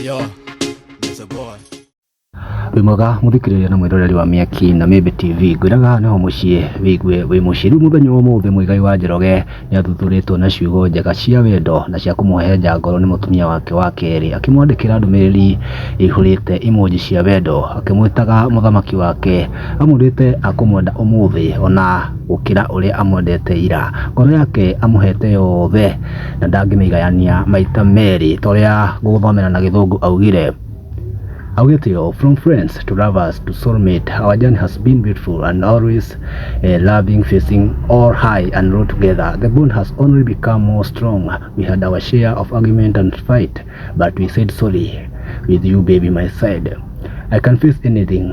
Yo, it's a boy. Wĩ mwega mũthikĩrĩria na mwĩroreri wa Mĩaki na Mĩmbi TV. Ngwĩraga nĩho mũciĩ wĩigue wĩ mũciĩ. Rĩu mũthenya wa ũmũthĩ Muigai wa Njoroge nĩ athuthurĩtwo na ciugo njega cia wendo na cia kũmũhehenja ngoro nĩ mũtumia wake wa kerĩ, akĩmwandĩkĩra ndũmĩrĩri ĩihũrĩte emoji cia wendo, akĩmwĩtaga mũthamaki wake, amwĩrĩte akũmwenda ũmũthĩ ona gũkĩra ũrĩa amwendete ira. Ngoro yake amũhete yothe na ndangĩmĩgayania maita merĩ ta ũrĩa ngũgũthomera na Gĩthũngũ augire. Augĩte ũũ, "From friends to lovers to soulmate, our journey has been beautiful and always loving, facing all high and low together. The bond has only become more strong. We had our share of argument and fight, but we said sorry with you, baby, my side. I can face anything.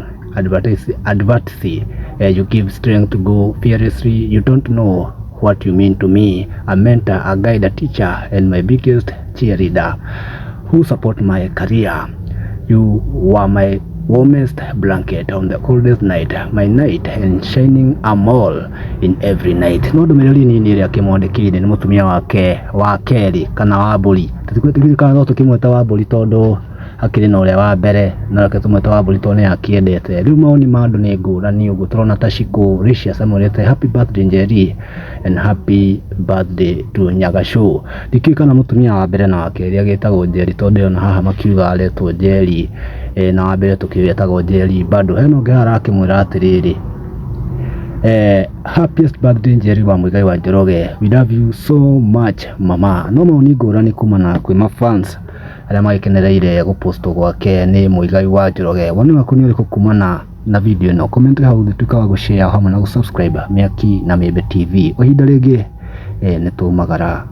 Adversity, you give strength to go fearlessly. You don't know what you mean to me. A mentor, a guide, a teacher, and my biggest cheerleader who support my career. You were my warmest blanket on the coldest night, my knight and shining armor in every night." No ndũmĩrĩri nini ĩrĩa akĩmwandĩkĩire nĩ mũtumia wake wa kerĩ kana wa mbũri. Tũtirikana no tũkĩmwĩta wa mbũri tondũ hakĩrĩ na ũrĩa wa mbere, no reke tũmwĩte wa mbũri tondũ nĩ akĩendete. Rĩu mawoni ma andũ nĩ ngũrani ũguo tũrona ta Shiko Ricious amwĩrĩte, "Happy birthday, Njeri, and happy birthday to Nyaga Show." Ndikĩũĩ kana mũtumia wa mbere na wa kerĩ agĩtagwo Njeri, tondũ ndĩrona haha makiuga aretwo Njeri, na wa mbere tũkĩũĩ etagwo Njeri bado. Hena ũngĩ haha arakĩmwĩra atĩrĩrĩ, "Happiest birthday, Njeri wa Muigai wa Njoroge. We love you so much, mama." No mawoni ngũrani kumana kwĩ ma fans arĩa magĩkenereire gũpostwo gwake nĩ Muigai wa Njoroge. Woni waku nĩ ũrĩkũ kumana na video ĩno? Comment hau thĩ, tuĩka wa gũshare hamwe na gũsubscribe Mĩaki na Mĩmbi TV. O ihinda rĩngĩ, nĩ tũmagara.